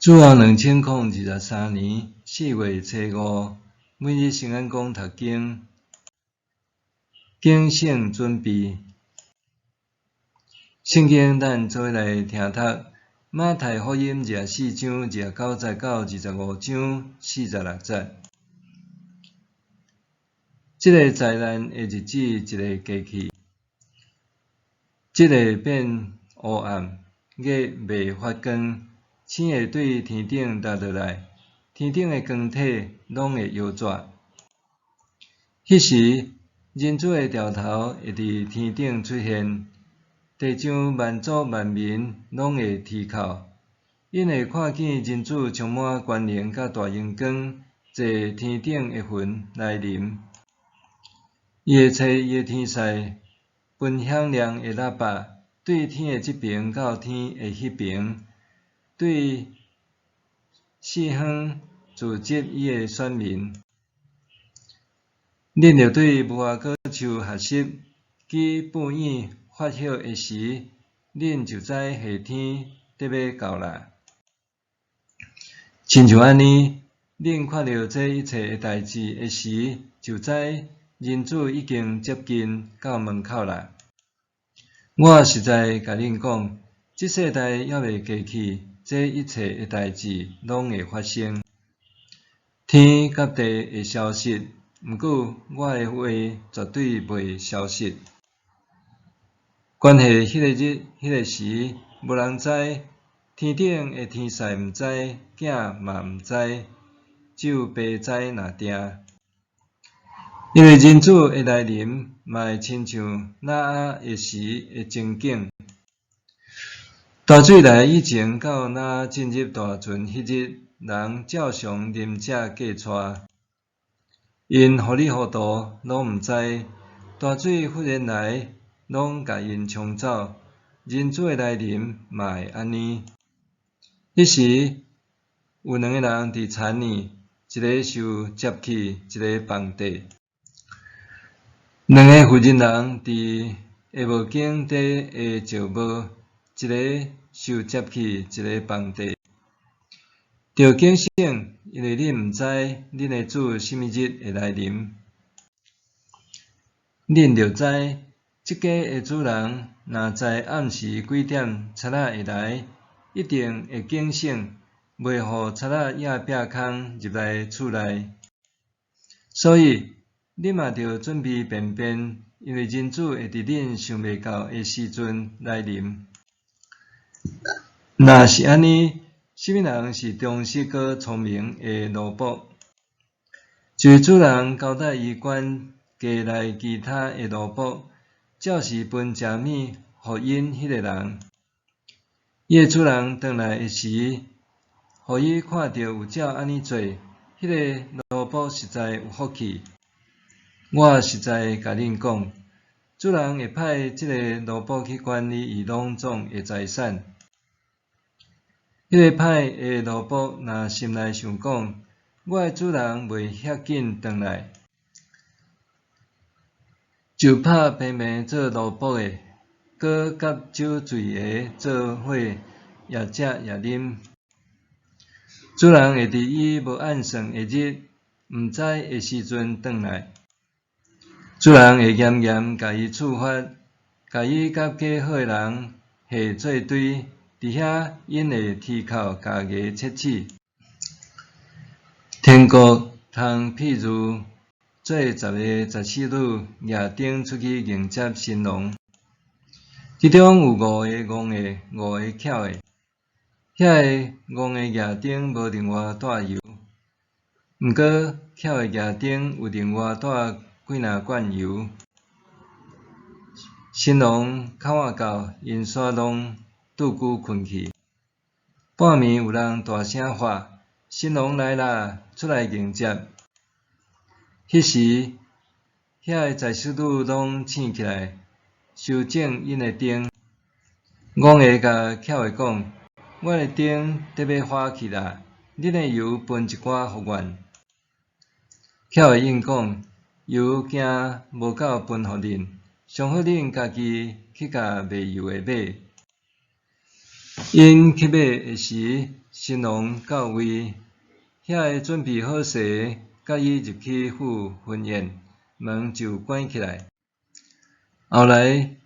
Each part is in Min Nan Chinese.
主後2023年4月初五，每日聖安講讀經，警醒準備。聖經咱做伙來聽讀馬太福音24章29節到25章46節。這个災難的日子一下過去，日會變烏暗，月袂發光，星會對天頂落落來，天頂的光體攏會搖逝。彼時，人子的兆頭會佇天頂出現，地上萬族萬民攏會啼哭，𪜶會看見人子充滿權能佮大榮光，坐天頂的雲來臨。伊會差伊的天使歕響亮的喇叭，對天的這爿到天的彼爿，對四方聚集伊的選民。恁著對無花果樹學習，枝布影發葉的時，恁就知夏天得欲到啦。親像按呢，恁看著這一切的代誌的時，就知人子已經接近到門口啦。我實在共恁講，這世代猶未過去，這一切的代誌攏會發生。天佮地會消失，毋過我的話絕對袂消失。關係彼個日、彼個時，無人知，天頂的天使毋知，囝嘛毋知，只有爸知爾定。因為人子的來臨，嘛會親像挪亞的時的情景。大水來以前到挪亞進入大船彼日，人照常啉食嫁娶。𪜶糊裡糊塗攏毋知，大水忽然來，攏共𪜶沖走。人子的來臨嘛會按呢。彼時有兩个人佇田裡，一个受接去，一个放綴。兩个婦人人佇下磨間底下石磨，一个受接去，一个放綴。著警醒，因為恁毋知恁的主啥物日會來臨。恁著知，這家的主人若知暗時幾點賊仔會來，一定會警醒，袂予賊仔掖壁空入來厝內。所以，恁嘛著準備便便，因為人子會佇恁想袂到的時陣來臨。若是按呢，啥物人是忠實閣聰明的奴僕？就是主人交代伊管家內其他的奴僕，照時分食物予𪜶彼个人。伊的主人轉來的時，予伊看著有照按呢做，彼个奴僕實在有福氣。我實在共恁講，主人會派這个奴僕去管理伊攏總的財產。彼个歹的奴僕若心內想講，我的主人袂遐緊轉來，就拍平民做奴僕的，閣佮酒醉的做伙也食也啉。主人會佇伊無按算的日，毋知的時陣轉來。主人會嚴嚴共伊處罰，共伊佮假好的人下做堆，佇遐𪜶會啼哭咬牙切齒。天國通譬喻做十个十四女舉燈出去迎接新郎，其中有五个戇的，五个巧的。遐个戇的舉燈無另外帶油，毋過巧的舉燈有另外帶幾若罐油。新郎較晚到，𪜶煞攏拄久睏去。半暝有人大聲喊：新郎來啦，出來迎接！彼時，遐个十四女攏醒起來，修整𪜶的燈。戇的共巧的講：阮的燈得欲花去啦，恁的油分一寡予阮。巧的應講：油驚無夠分予恁，上好恁家己去共賣油的買。𪜶去買的時，新郎到位，遐个準備好勢，佮伊入去赴婚宴，門就關起來。後來，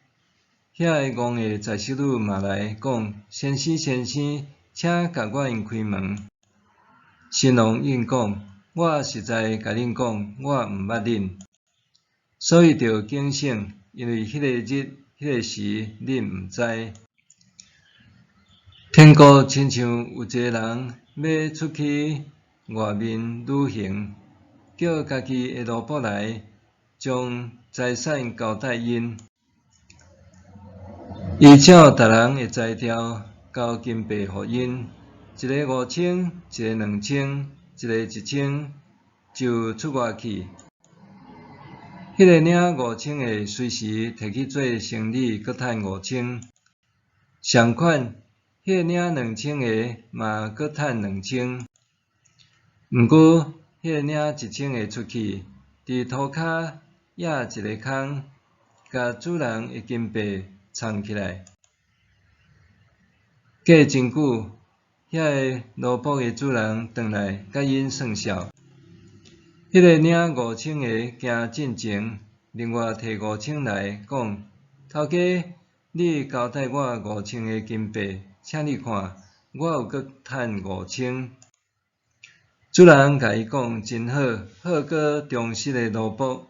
遐个戇的娶室女嘛來講：先生，先生，請共阮開門。新郎應講：我實在共恁講，我毋捌恁。所以著警醒，因為彼個日、彼個時，恁毋知。天國親像有一个人欲出去外面旅行，叫家己的奴僕來，將財產交代𪜶。伊照逐人的才調交金幣予𪜶，一个5000，一个2000，一个1000，就出外去。彼个領五千的隨時提去做生理，閣趁五千。相款，彼个領兩千的嘛閣趁兩千。毋過，彼个領一千的出去，佇塗跤掖一个空，共主人的金幣藏起來。過真久，遐个奴僕的主人轉來，共𪜶算數。彼个領五千的行進前，另外提五千來講：頭家，你交代我五千个金幣，請你看，我有閣趁五千。主人共伊講：真好，好閣忠實的奴僕。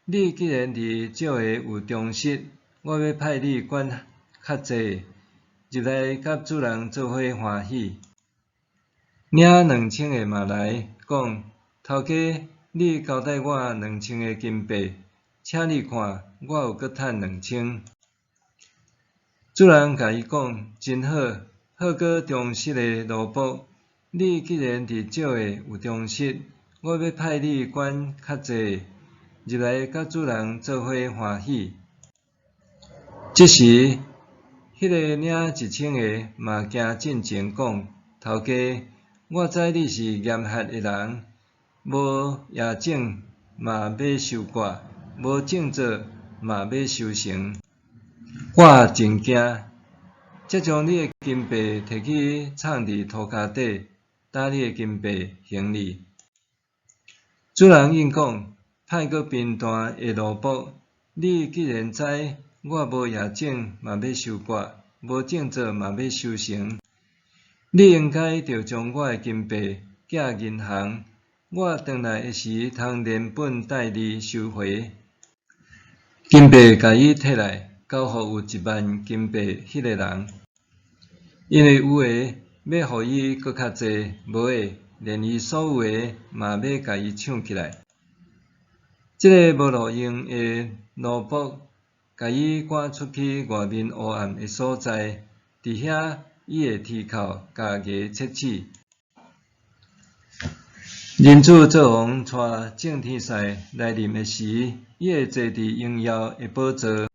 你既然佇少的有忠實，我欲派你管較濟，入來佮主人做伙歡喜。領兩千的嘛來講：頭家，你交代我兩千个金幣，請你看，我有閣趁兩千。主人共伊講：真好，好閣忠實的奴僕。你既然佇少的有忠實，我欲派你管較濟，入來佮主人做伙歡喜。這時，彼个領一千的嘛行進前講：頭家，我知你是嚴厲的人，無掖種嘛欲收割，無種做嘛欲收成。我真驚，才將你的金幣提去藏佇塗跤底，擔你的金幣還你。主人應講：歹閣貧惰的奴僕，你既然知我無掖種嘛欲收割，無種做嘛欲收成，你應該著將我的金幣寄銀行，我轉來的時通連本帶利收回。金幣共伊提來，交予有1萬金幣彼个人。因為有的欲予伊閣較濟，無的連伊所有的嘛欲共伊搶起來。這个無路用的奴僕，共伊趕出去外面黑暗的所在，佇遐伊會啼哭，共牙切齒。人子做王帶眾天使來臨的時，伊會坐佇榮耀的寶座，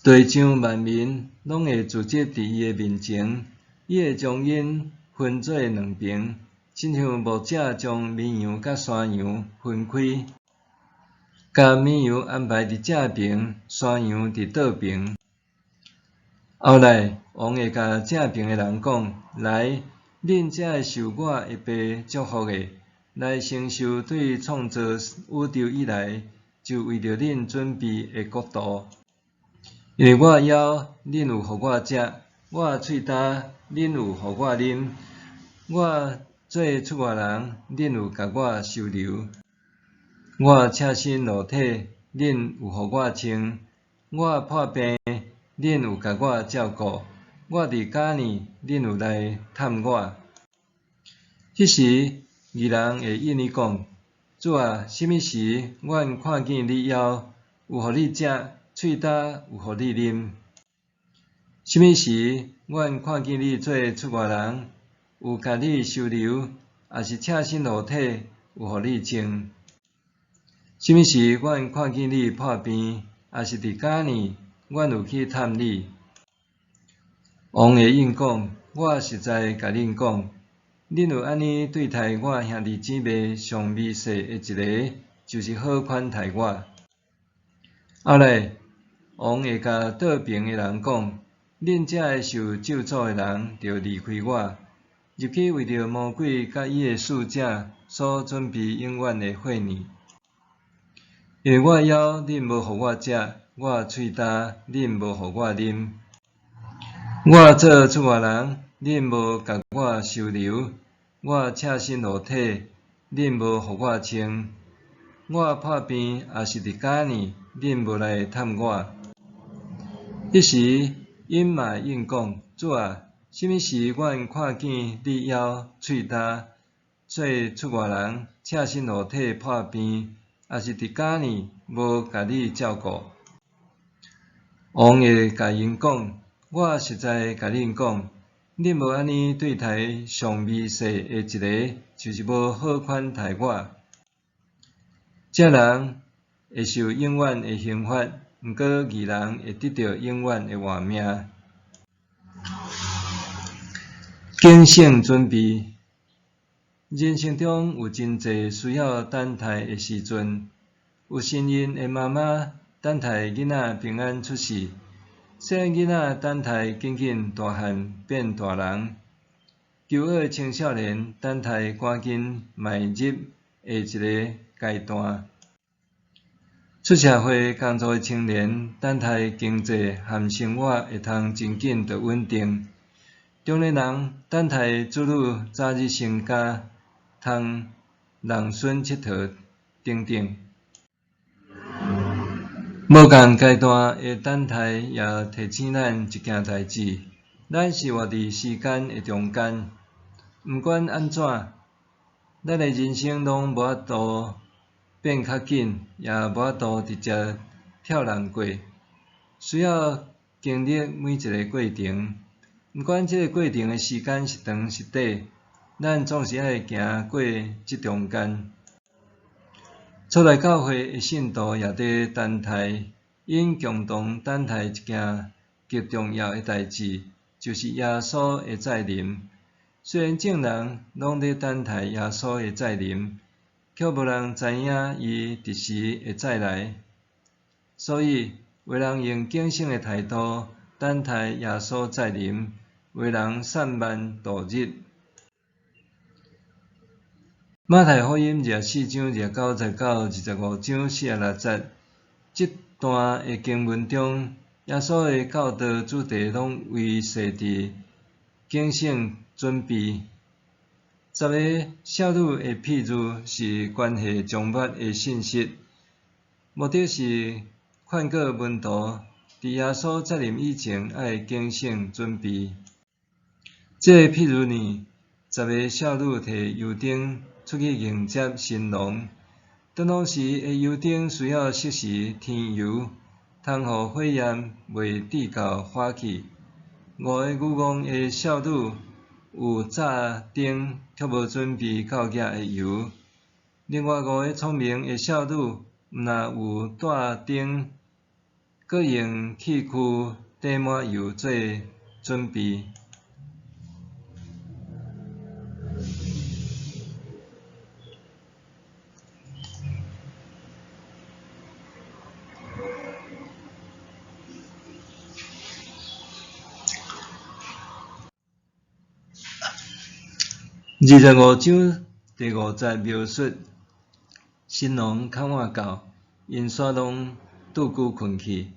地上萬民攏會聚集佇伊的面前，伊會將𪜶分做兩爿，親像牧者將綿羊佮山羊分開，共綿羊安排佇正爿，山羊佇倒爿。後來，王會共正爿的人講：來，恁這个受我的爸祝福的，來承受對創造宇宙以來就為著恁準備的國度。因為我枵，恁有予我食；我喙焦，恁有予我啉；我做出外人，恁有共我收留；我赤身露體，恁有予我穿；我破病，恁有共我照顧；我佇監獄，恁有來探我。彼時，義人會應伊講：主啊，啥物時阮看見你枵，有予你食；喙焦，有予你啉？啥物時阮看見你做出外人，有共你收留；抑是赤身露體，有予你穿？啥物時阮看見你破病，抑是佇監獄，阮有去探你？王會應講：我實在共恁講，恁有按呢對待我兄弟姊妹上微細的一个，就是好款待我。後來，王會共倒爿的人講：恁遮的受咒詛的人，著离开我，入去为著魔鬼佮伊的使者所准备永远的火炼。因为我枵，恁无予我食；我喙焦，恁无予我啉；我做出外人，恁无共我收留；我赤身露体，恁无予我穿；我破病抑是伫监里，恁无来探我。彼时，𪜶嘛会应讲：主啊，啥物时阮看见你枵、喙焦、做出外人、赤身露体、破病，抑是伫监里，无共你照顾？王会共𪜶讲：我实在共恁讲，恁无按呢对待上微细的一个，就是无好款待我。这人会受永远的刑罚，毋过义人会得著永远的活命。警醒准备。人生中有真济需要等待的时阵，有身孕的妈妈等待囡仔平安出世，细汉囡仔等待紧紧大汉变大人，求学的青少年等待赶紧迈入下一个阶段，出社会工作的青年等待经济和生活会通真紧就稳定，中年人等待子女早日成家，通弄孙𨑨迌等等。无仝阶段的等待也提醒咱一件代志：咱是活伫时间的中间。毋管按怎，咱的人生拢无法度变较紧，也无法度直接跳人过，需要经历每一个过程。毋管这个过程的时间是长是短，咱总是爱行过这中间。初来教会的信徒也伫等待，𪜶共同等待一件极重要的代志，就是耶稣的再临。虽然众人拢伫等待耶稣的再临，却无人知影伊佇时会再来。所以，有人用警醒的态度等待耶稣再临，有人散漫度日。马太福音24章29节到25章46节，这段的经文中，耶稣的教导主题拢围系伫警醒准备。十个少女的譬喻是关系终末的信息，目的是劝告门徒，伫耶稣再临以前，爱警醒准备。这个譬喻呢，十个少女提油灯出去迎接新郎。当当时的油灯需要适时添油，通予火焰袂致到火去。五个愚戆的少女有扎灯，却无准备够额的油；另外五个聪明的少女，毋但有带灯，阁用器具貯满油做准备。25章第5节描述新郎较晚到，𪜶煞拢拄久困去，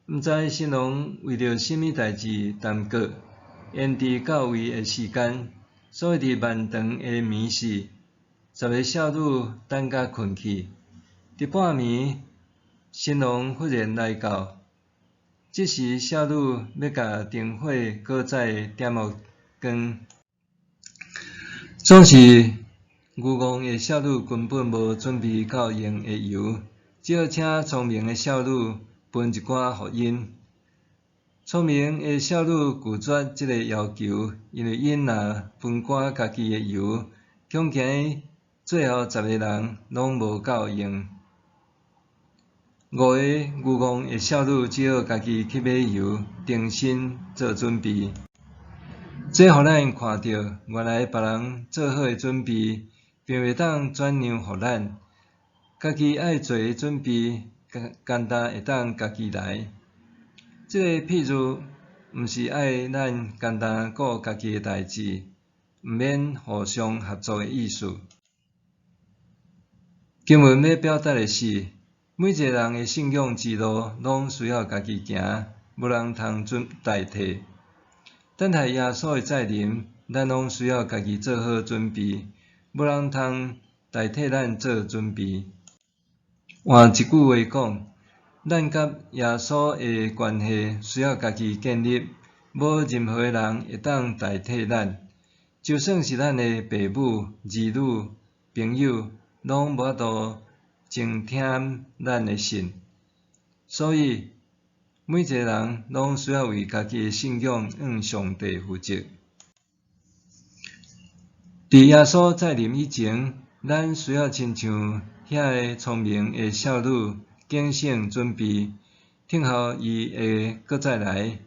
毋知新郎为著啥物代志耽搁，延迟到位的时间，所以伫漫长的暝时，十个少女等甲困去。伫半暝，新郎忽然来到，这时少女欲共灯火阁再点予光。总是愚戆的少女根本无准备够用的油，只好请聪明的少女分一寡予𪜶。聪明的少女拒绝这个要求，因为𪜶若分寡家己的油，恐惊最后十个人拢无够用。五个愚戆的少女只好家己去买油，重新做准备。这予咱看著，原来别人做好的准备，并袂当转让予咱。家己爱做的准备，干焦会当家己来。这个譬喻毋是愛咱干焦顧家己的代誌，毋免互相合作的意思。經文欲表達的是，每一个人的信仰之路攏需要家己行，無人通準代替。等待耶穌的再臨，咱攏需要家己做好準備，無人通代替咱做準備。換一句話講，咱佮耶穌的關係需要家己建立，無任何的人會當代替咱。就算是咱的爸母、兒女、朋友，攏無法度真疼咱的心。所以，每一个人攏需要為家己的信仰向上帝負責。佇耶穌再臨以前，咱需要親像遐个聰明的少女，警醒準備，等候伊會閣再來。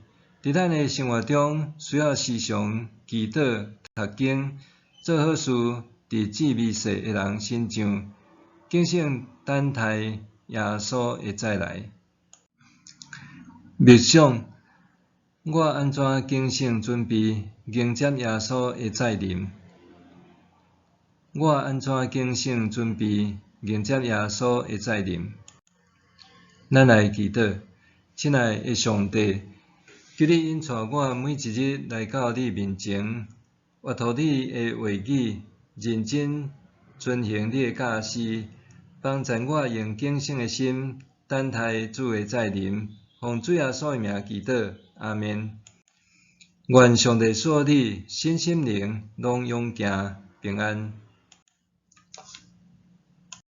佇咱的生活中，需要時常祈禱、讀經、做好事，佇致微細的人身上，警醒等待耶穌的再來。默想，我按怎警醒準備迎接耶穌的再臨？我按怎警醒準備迎接耶穌的再臨？咱來祈禱，親愛的上帝，求你引帶我每一日來到你面前，閱讀你的話語，認真遵行你的教示，幫助我用警醒的心等待主的再臨。奉主耶穌的名祈禱，阿們。願上帝賜予你身心靈攏勇健平安。